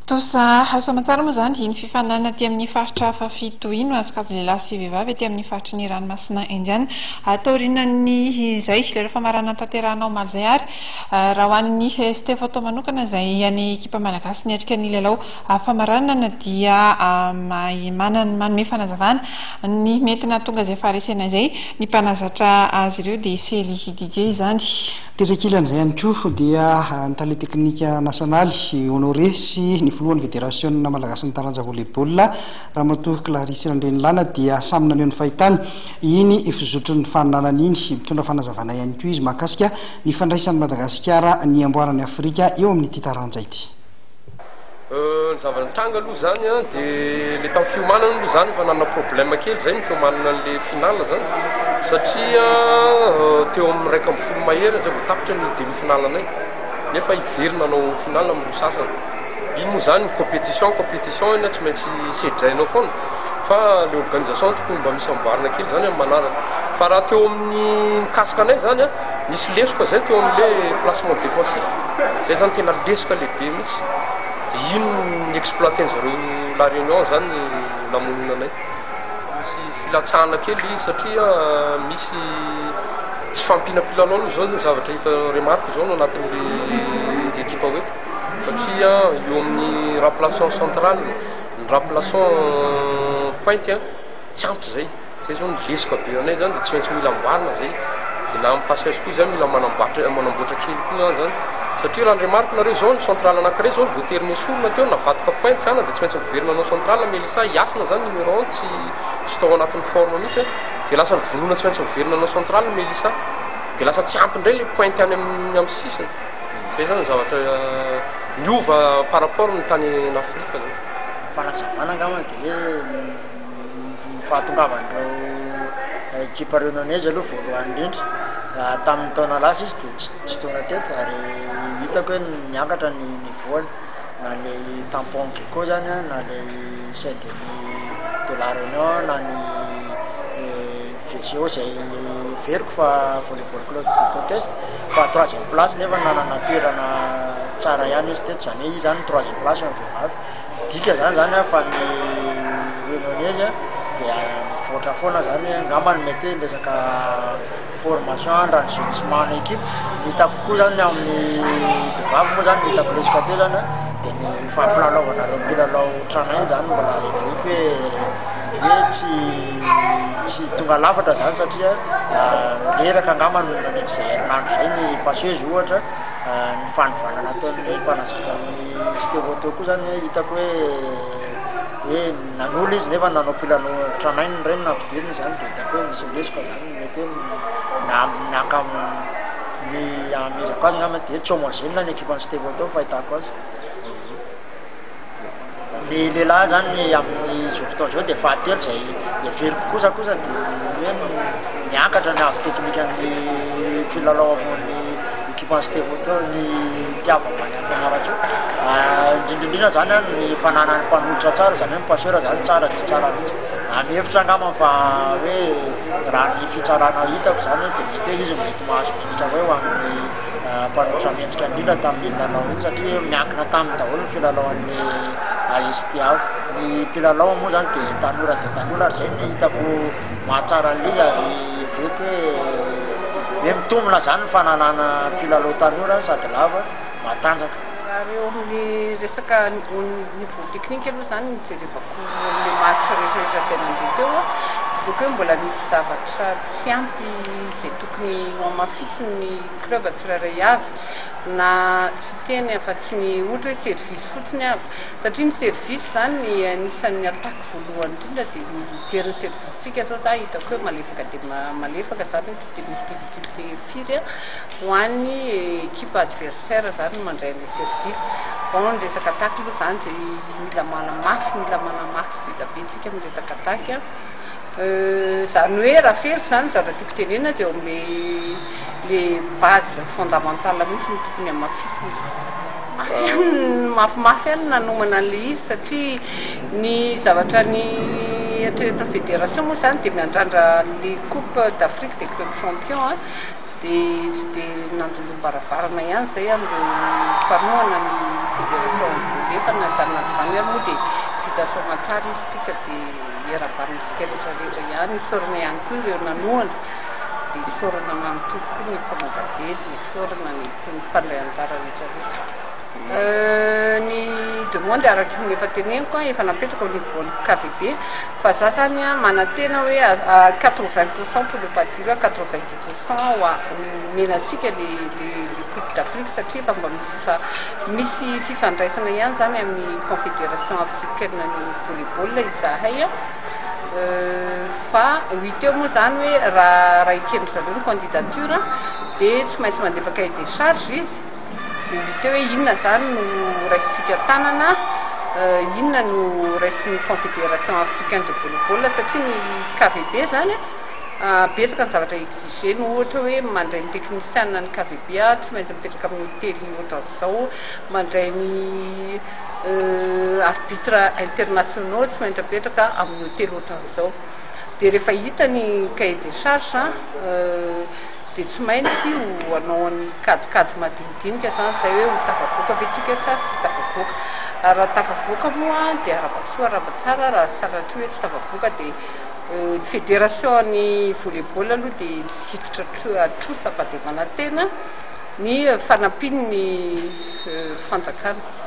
Tontosa soamantsara moa izany iny fifaninanana aty amin'ny faritra fahafito iny ho an'ny sokajy lehilahy sy vehivavy aty amin'ny faritry ny ranomasina Indiana. Taorian'ny izay lalao famaranana notanterahina omaly izay ary raha ho an'ny ST Photo manokana izay an'ny ekipa malagasy niatrika ny lalao famaranana dia manana manome fanazavana ny mety nahatonga izay faharesena izay ny mpanazatra azy ireo dia Sely Didier izany. Tetsy ankilan'izay ihany koa dia ny tale teknika nasionaly, Honoré, sy ny filohan'ny federasionina malagasin'ny taranja volley-ball, Ramatoa Clarisse Randrianilana dia samy naneho ny fahitany iny fizotry ny faninanana iny. Mitondra fanazavana ihany koa izy mahakasika ny fandraisan'i Madagasikara ny amboaran'i Afrika eo amin'ity taranja ity. Ny zava-nitranga aloha zany an, de le tamin'ny fiomanana aloha zany efa nanana problème kely zay ny fiomanana an'le finale zany satria teo amin'ny 11 mahery zay vao tapitra ny demi finale anay nefa hiverina hanao finale amin'ny roa sasany. Iny moa zany compétition compétition iny tsy maintsy sedrainao foana fa le organisation tokony mba misy amboarina kely zany amin'ny manaraka. Fa raha teo amin'ny mikasika anay zany an, Nisy lesoka zay teo amle placement défensif, zay zany tena lesoka lehibe mihitsy, de iny ny exploiter zareo La Réunion zany namonoana anay. Misy filatsahana kely izy satria misy tsy fahampiana mpilalao aloha zao ny zavatra hita remarque zao no anatin'le ekipa ho eto satria eo amin'ny remplaçant central, ny remplaçant pointe tsy ampy zay. Zay zao ny lesoka be anay zany de tsy maintsy mila amboarina zay, de na amin'ny passes koa zany mila manamboatra manamboatra kely koa zany zany satria raha ny remarque nareo zao ny centrale anakiray zao voatery nesorina teo navadika pointe zany de tsy maintsy miverina hanao centrale Melissa Hiasina zany numéro un tsy tsy tao anatin'ny forme mihitsy de lasa nivonona tsy maintsy miverina hanao centrale Melissa de lasa tsy ampy indray le pointe any amin'ny amin'ny sisiny, zay zany ny zavatra niova par rapport ny tany en Afrika zany. Fanazavana angamba de hoe. Ny fahatongavan'ireo ekipa Réunionnais aloha voalohany indrindra, tamin'ny taona lasa izy dia tsy tonga teto ary hitako hoe niakatra ny niveau-ny na ny tampon gecko zany an, na ilay Saint Denis de la Réunion na ny VCO izay heveriko fa volleyball club de Côte Est fa troisième place nefa nanana toerana tsara ihany izy teto, izany hoe izy zany troisième place eo amin'ny vehivavy. Midika zany zany an fa ny Réunionnais dia mivoatra foana zany, angamba ny mety hoe ny resaka formation raha ny jeunissement ny équipe, ny hitako koa zany amin'ny vehivavy moa zany ny hitako lesoka teo zany an de ny fampilalaovana ireo mpilalao tranainy zany mbola heveriko hoe hoe tsy tsy tonga lafatra zany satria reraka angamba nandritra izay herinandro izay ny passeuse ohatra, ny fanovana nataon'ny mpanazatra ny Stévo teo koa zany hitako hoe hoe nanolo izy nefa nanao mpilalao tranainy indray no nampidiriny zany de hitako hoe misy lesoka zany mety hoe na ny ankam ny amezako azy angamba de tsy homogène ny ekipan'i Stévo teo ny fahitako azy. Ny lehilahy zany amin'izao fotoana izao dia fahatelo izay heveriko kosa kosa dia ny hoe niakatra ny avo teknikan'ny filalaovan'ny ekipan'i Stévo teo ny Tiavo avy any Fianarantsoa. Indrindra indrindra zany an ny fananany mpanolotra tsara izany hoe ny passeur zany tsara dia tsara mihitsy. Mihevitra angamba fa hoe raha ny fitsarana hitako zany dia mety hoe izy no mety mahazo mendrika hoe ho an'ny mpanolotra mendrika indrindra tamin'iny lalao iny satria miankina taminy daholo ny filalaon'ny AS Tiavo. Ny mpilalao moa zany dia tanora dia tanora ary izay no hitako mahatsara an'ilay izy ary heveriko hoe hoe mitombina zany ny fananana mpilalao tanora sady lava matanjaka. Ary eo amin'ny resaka niveau technique aloha izany no jerevako an'ilay match rehetra rehetra izay nandeha teo dia hitako hoe mbola misy zavatra tsy ampy izay tokony hohamafisin'ny club tsirairay avy na tsy hiteny afa-tsy ny ohatra hoe service fotsiny aho satria ny service izany anisan'ny attaque voalohany indrindra dia mijery ny service-tsika zao za hitako hoe malefaka dia malefaka zany hoe tsy dia misy difficulté firy ho an'ny equipe adversaire zany ny mandray an'ilay service. Bon ny resaka attaque aloha zany dia mila manamafy, mila manamafy be dia be tsika amin'ny resaka attaque. Zany hoe raha feriko zany ny zavatra tiako tenenina dia eo amin'ilay le base fondamentale mihitsy no tokony hamafisina. Mafy ihany, mafimafy ihany ny nanomana an'ilay izy satria ny zavatra ny eritreretin'ny fédération moa izany dia miandrandra an'ilay coupe d'Afrique des clubs champions an, dia tsy dia nandondom-baravarana ihany izay amin'ireo mpanohana ny fédération voalefana izany na izany ary moa dia vita soamantsara izy ity ka dia iarahabanantsika rehetrarehetra ihany. Isaorana ihany koa ireo nanohana, dia isaorana manontolo koa ny mpanao gazety, isaorana ny mpandray anjara rehetrarehetra. Ny demande araka ny efa teneniko efa napetraka au niveau ny KVB fa za zany manantena hoe à 80% pour ne pas dire à 90% omenantsika le le coupe d'Afrique, satria efa mba misy fa misy fifandraisana ihany zany amin'ny Confédération africaine ny volleyball izahay. Fa ho hita eo moa zany hoe raha ekendry zareo ny candidature, dia tsy maintsy mandefa cahier des charges izy, dia ho hita eo hoe inona zany no raisitsika tanana, inona no raisin'ny Confédération africaine de volleyball, satria ny KVB zany betsaka ny zavatra exigé no ohatra hoe mandray ny technicien ny KVB a tsy maintsy mipetraka amin'ny hôtely ohatran'izao, mandray ny arbitre internationaux tsy maintsy mipetraka amin'ny hôtely ohatran'izao. Dia rehefa hita ny cahier des charges, dia tsy maintsy ho anao ny kajikajy madinidinika zany zay hoe ho tafavoaka ve tsika sa tsy ho tafavoaka. Raha tafavoaka moa dia arahaba soa, arahaba tsara. Raha sanatria hoe tsy tafavoaka, dia ny fédération ny volleyball aloha dia tsy hiditra trosa fa dia manantena ny fanampian'ny fanjakana.